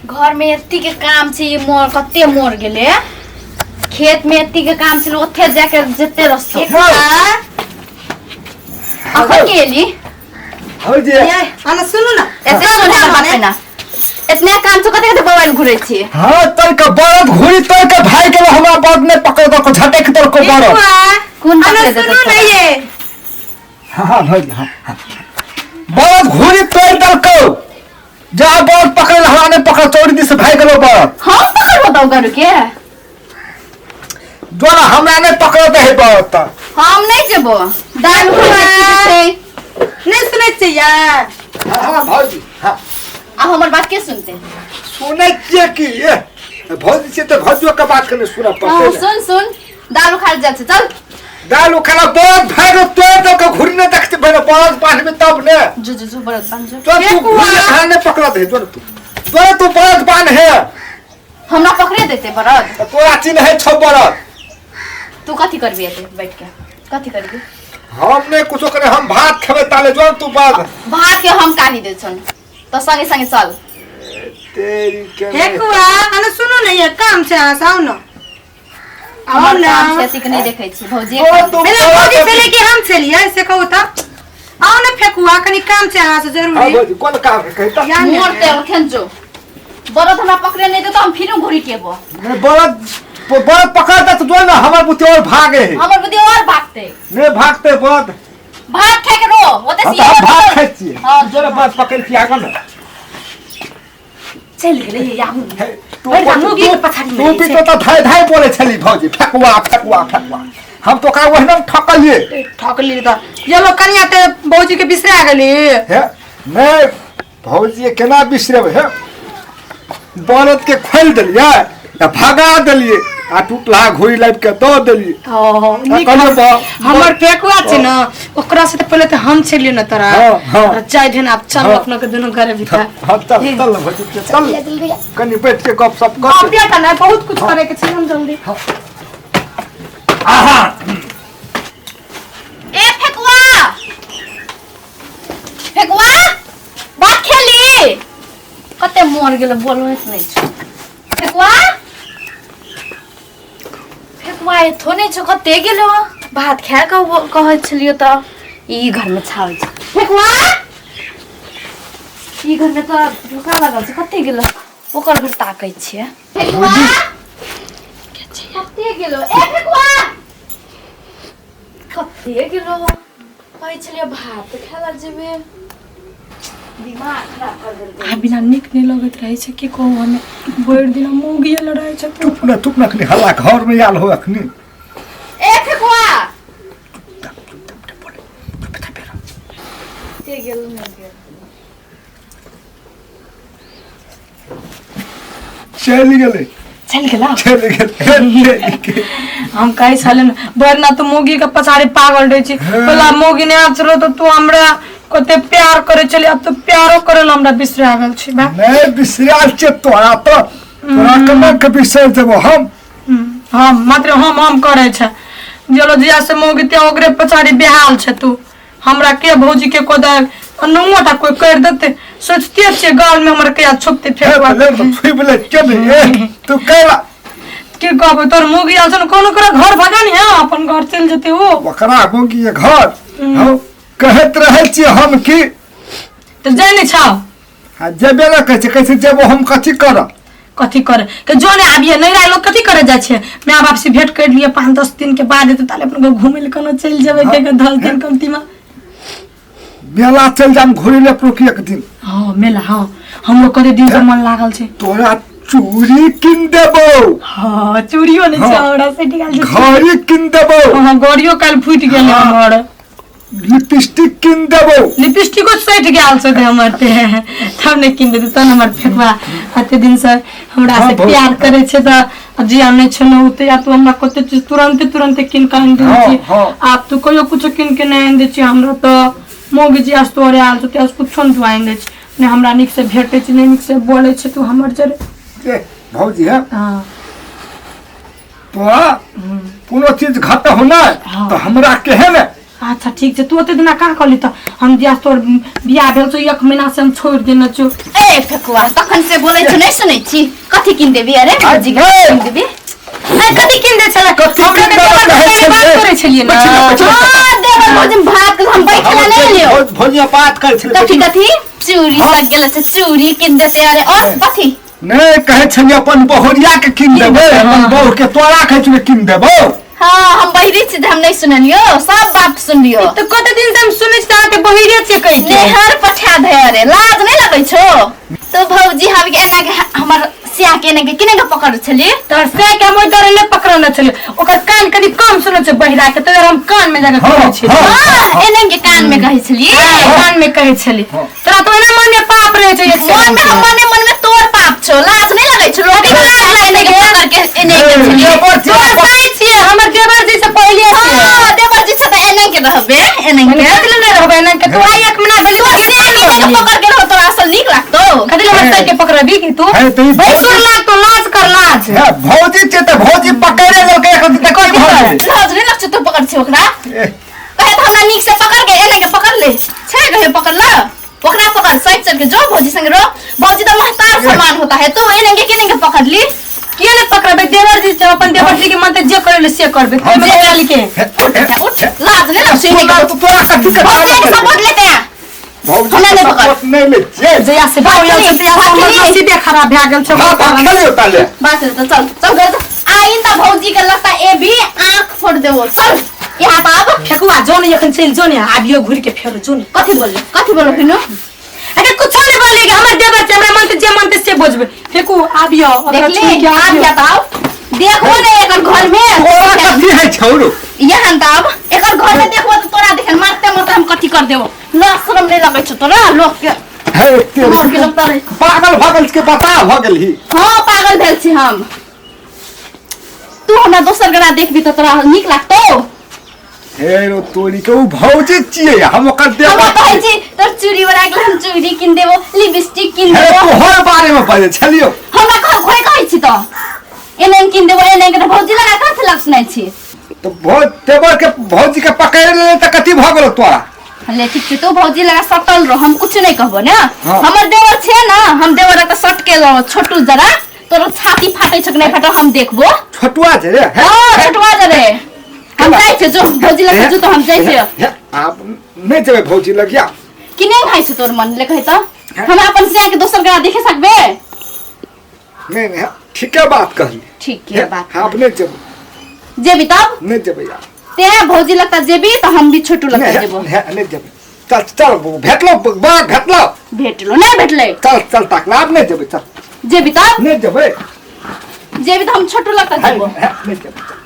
घर में एत्ती के काम छै, ई मोर कते मोर गेले। खेत में एत्ती के काम छै, ओथे जाके जते रस्तो। अखन के एली? हो जे। ये आना सुनू ना। एते सुने ना बाप ना। एतने काम छै, कते कते बवाल घुरै छी। हाँ, तोर के बड़द घुरी तोर के भाई के हमरा बड़द ने पकड़ दो, झटक तोर को बड़द। कोन आना पकड़े देतौ सुनू ना तोरा? ये। हाँ हाँ भाई, हाँ हाँ, बड़द घुरी तोड़ दलको। जा बड़द पकड़, हमरा ने पकड़, चोरी दिस भाई गेलो बड़द। हम पकड़बो तौ गरु के? जो ना हमरा ने पकड़ दे है बड़द त। हम नहीं जेबो, दाल उखड़े छै। नहीं सुनै छियै यार। हाँ हाँ भौजी, हाँ। आ हमर बात के सुनते? सुनै छियै कि ए भौजी से तऽ भौजियो के बात कने सुनऽ हाँ, पड़तै। सुन सुन, दाल उखाड़ जाइ छै, चल। दाल उखाड़ा बड़द भाई रो तोड़ दो के घुरी ने देखते भाई, बड़द बांधबे तब ने। जो जो जो, बड़द बांध जो। तो तू घुरी खा ने पकड़ दे, जो तू जो तू बड़द बांध है। हमरा पकड़े देते बड़द? तो तोरा चिन्ह है छौ बड़द। तू कथी करबी एते बैठ के, कथी करबी? हम ने कुछो करे, हम भात खेबै ताले, जो तू बांध। भात के हम कानी दे छन तो संगे संगे चल। तेरी के हे कुआ, आना सुनू ना, ये काम छै, अहाँ से आउ ना। हमर आउ ना। काम छै के नहि देखै छी भौजी? ओ तू पहिले भौजी छलै कि हम छलियै से कहू तऽ? आउ ने फेकुआ, कनि काम छै अहाँ से हाँ जरूरी। भौजी, कोन काम है कही तऽ? या ने। मोर ते ओखन जो बड़द हमरा पकड़े नहीं दे तो हम फिर घुरी के एबो। नहीं, बड़द बड़द पकड़ता तो जो ना हमर बुद्धि और भागे है। हमर बुद्धि और भागते। नहीं भागते बड़द। भात खाए के रो ओते। हम तऽ हम भात खाइ छियै। हाँ। जो ना बड़द पकड़ के आगो ना। चलि गेलै ये आबू। हे, तू बड़का मुगी के पछाड़ी तू में भी रहै तो तऽ धाय धाय बोले छली भौजी, फेकुआ फेकुआ फेकुआ, हम तो ओकरा ओहिना ठकलिए। ठकली तऽ ये लोग कनिया ते भौजी के बिसरा गेली। हे नहीं भौजी, केना बिसरेबै? हे बड़द के खोलि देलियै आ भगा देलियै आ टूटलहा घोड़ी लाबि के दऽ देलियै। ओ, नीक। कहलियै हमर फेकुआ छै ने, ओकरा से तऽ पहिले तऽ हम छलियै ने तोरा। हाँ, हाँ। तोरा चाय देना, आब चल। हाँ। अपना के दुनू घरे भीतर। हाँ, चल चल ने भौजी, चल, कनि बैठ के गप सप कर। बाप रे, ना बहुत कुछ करे के छै, हम जल्दी। आहा। ए फेकुआ, फेकुआ, भात खेली? कते मर गेल, बोलबैत नहि छौ। फेकुआ, फेकुआ, एथो नहि छौ, कते गेलो? भात खाए कऽ कहै छलियो तऽ ई घरमे छाबै छै। फेकुआ, ई घरमे तऽ ढोका लागल छै, कते गेलो? ओकर घर ताकै छियै। फेकुआ कते गेलो? ए फेकुआ, कते गेलो? कहै छलियै भात खाय ला जेबै, दिमाग खराब कर देलकै। आ बिना नीक नहि लगैत रहै छै, की कहू, हमे भरि दिन मौगिए लड़ाइ छै। चुप ने, चुप ने, अखनी हल्ला घर में आयल हो अखनी। ए फेकुआ, कते गेलो? नहि गेल। चलि गेलै। चलि गेला। चलि गेलै। हम कहै छलै ने, भरि ना तू मौगी के पछाड़ी पागल रहै छी। पहिला मौगी नहि आब छलो तऽ तू हमरा कते प्यार करै छली, आब तऽ प्यारो करै लए हमरा बिसरा गेल छी बा। नहि बिसरायल छै तोरा, तऽ तोरा केना के बिसरि देबो हम? हम मात्र हम हम करै छै जलो, जिया से मौगी ते ओकरे पछाड़ी बेहाल छै तू। हमरा के भौजी के कोदा नुओ टा कोई कर देते, सोचते छियै गाल में हमर कहिया छुपते। हे फेर ले तऽ छुपि ले के नहि, ए तू कैला की कहबै, तोर मौगी आयल छौ ने, कोनो ओकरा घर भगा नी, हाँ, अपन घर चलि जेतै ओ। ओकरा मौगी के घर हम कहैत रहै छियै हम की। तऽ जाइ नहि छौ? आ जेबे ने कहै छै, कहै छै जेबो हम कथी करब? कथी करे के जो ने, आबिए नहीं रहे लोग कथी करे जाइ छै? माय बाप से भेंट कर लिए, 5-10 दिन के बाद एतै ताले अपन घूमे ले कोनो चलि जेबै के 10 दिन कमती में। मेला चलि जाम घुरे ले प्रोकी एक दिन। हाँ मेला, हाँ, हमरो कते दिन से मन लागल छै। तोरा चूड़ी किन देबो। हाँ, चूड़ियो नहि छै। हाँ। हमरा से निकाल छै। घड़ी किन देबो। हाँ, गड़ियो काल्हि फूटि गेल हमर। लिपस्टिक किन देबो। लिपस्टिको सटि गेल छै हमर, ते तब नहि कीन देतै तहन हमर फेकवा एते दिन से हमरा हाँ, से बहुत। प्यार करै छै तऽ जिया नहि छलौ तऽ या तू हमरा कते चीज तुरन्ते तुरन्ते कीन कऽ आनि दै छी। आब तू कहियो कुछो कीन के नहि आनि दै छी हमरा। तऽ मौगी जिया से तोरे आयल छौ तिया से कुछो नहि तू आनि दै छी, नहि हमरा नीक से भेटै छै, नहि नीक से बोलै छै तू हमर जरे। ए, भौजी है। हँ। तोरा कोनो चीज घट हो ना हाँ। तो हमरा केहे ने। अच्छा ठीक छै, तू ओते दिना कहाँ कहली? तऽ हम दिया तोर बियाह भेल छौ एक महीना से हम छोड़ि देने छौ। ए फेकुआ, तखन से बोलै छौ, नहि सुनै सुनै छी कथी किन देबी अरे भौजी के हे। किन देबी अरे कथी किन दे छला कथी हमरा किन के देबै देवर कहै भौजाई बात छलियै? करै छलियै ना बैठिए, बैठिए। हाँ देवर भौजी भात के हम बैठला नहीं लियो भौजी बात करै छलै कथी कथी चूड़ी हाँ। लग गेल छै चूड़ी किन देते अरे और कथी नहि कहै छलियै अपन बहुरिया के किन देबै अपन बहु के तोरा कहै छलियै किन देबौ हाँ हम बहिरी छी तऽ हम नहीं सुनलियो सब बात सुनलियो तऽ कते दिन से हम सुनै छी तऽ अहाँके बहिरे छियै कहि के नेहर पठा दे अरे लाज नहीं लगै छौ तो भौजी हम के एना के हमर सिया के एना के केना के पकड़ छली तोहर से के हम ओहि डरे नहि पकड़ने छलियै ओकर कान कनि कम सुनै छै बहिरा के तै हम कान में जाके कहै छलियै हाँ। हाँ एना के कान में कहै छली कान में कहै छलियै हाँ। तोरा तो ओहिना मन में पाप रहै छै एक मन में सेकंड मने मन में तोर पाप छौ लाज नहीं लगै छौ लोग के लाज एना के पकड़ के एना के छली देवर छी, तोहर साई छियै हमर देवर जी से पहिले छियै हाँ देवर जी छै तऽ एना के रहबे एना के कथी लए नहि रहबै एना के तू आइ एक महीना भेलै तोर तऽ सिया के एना के पकड़ के रहो तोरा असल नीक लागतौ कथी लए हमर साई के पकड़बी की तू हे, तऽ ई भैंसुर भौजी- लागतो लाज कर लाज हे, भौजी छै तऽ भौजी पकड़े लेलकै एखन तऽ की भऽ गेलै? लाज नहीं लगछौ तू पकड़ छै ओकरा ए, कहे तऽ हमरा नीक से पकड़ के एना के पकड़ ले छै कहे पकड़ ल ओकरा पकड़ साइड चल के जो भौजी संग रहो भौजी तो महतार समान होता है तू एना के केना के पकड़ ली किया नहि पकड़बै देवर जी छै अपन देवर जी के मन तऽ जे करै ले से करबै ओहिमे कोई वाली के हे, उठ जा, उठ लाज नहीं लगछौ एना सुनला के तऽ तोरा कथी के भौजी के सपोर्ट लेते हैं भौजी हमरा के नहि पकड़। सपोर्ट नहि लै छियै जया से भाव आयल छै तया से हमर नसीबे खराब भए गेल छै हाँ, हाँ, खेलियौ ताले बात है तो चल चल घर चल। आइन त भौजी के लगता ए भी आंख फोड़ देबो चल यहाँ पर आब फेकुआ जो ने एखन चलि जो ने आबियो घुरि के फेर जो ने कथी बोलले कथी बोलो फिनु अरे कुछो नहि बोलिए कि हमर देवर छै हमरा मन से जे मन से बजबै फेकू आबियो ओकरा देख छोड़ि ले के आब आबियो जा ताव देखो ने एकर घर में तोरा कथी है छौरो यहाँ त आब एकर घर में देखबो त तोरा देखन मारते मारते हम कथी कर देबो ल शरम नहीं लगै छौ तोरा लोक के हे मोर के लगता रहे पागल भऽ गेल के बता भऽ गेल ही हाँ पागल भेल छी हम तू हमरा दोसर गरा देखबी त तोरा नीक लागतौ हे रो तोरी के उ भौजी छियै हम ओकर हम देवर कहै छियै। छी तोर चूड़ी बना के हम चूड़ी किन देबो लिपस्टिक किन हे देबो तोहर बारे में बजै छलियौ हमरा कह खोइ कहै छी त एना किन देबो एना के भौजी लगा कथी लग सुनाइ छी तऽ भौ देवर के भौजी के पकड़ि लेले तऽ कथी भऽ गेलौ तोरा ले ठीक छै तू भौजी लगा सटल रह हम कुछ नहीं कहबो ने हाँ। हमर देवर छै ना हम देवर के सट के रहो छोटू जरा तोर छाती फाटे छौ कि नहीं फाटे हम देखबो छोटुआ जे रे हे, हाँ छोटुआ जरे हम केना? जाइ छै जो भौजी लग जो तो हम जाइ छै हे, आब नहि जेबै भौजी लग या कि नहीं खाइ छै तोर मन ले कहै त हम अपन सिया के दोसर गरा देखे सकबे नहीं नहीं ठीके बात कहली ठीक है बात आब नहि जेबै जेबी तब नहि जेबै यार ते भौजी लगता जेबी तो हम भी छोटू लगता नहीं जेबो नहीं नहीं जेबै चल चल भेटलो बा भेटलो भेटलो नहीं भेटलै चल चल ताकला आब नहि जेबै चल जेबी तब नहि जेबै जेबी तो हम छोटू लगता है, जेबो है, नहि जेबै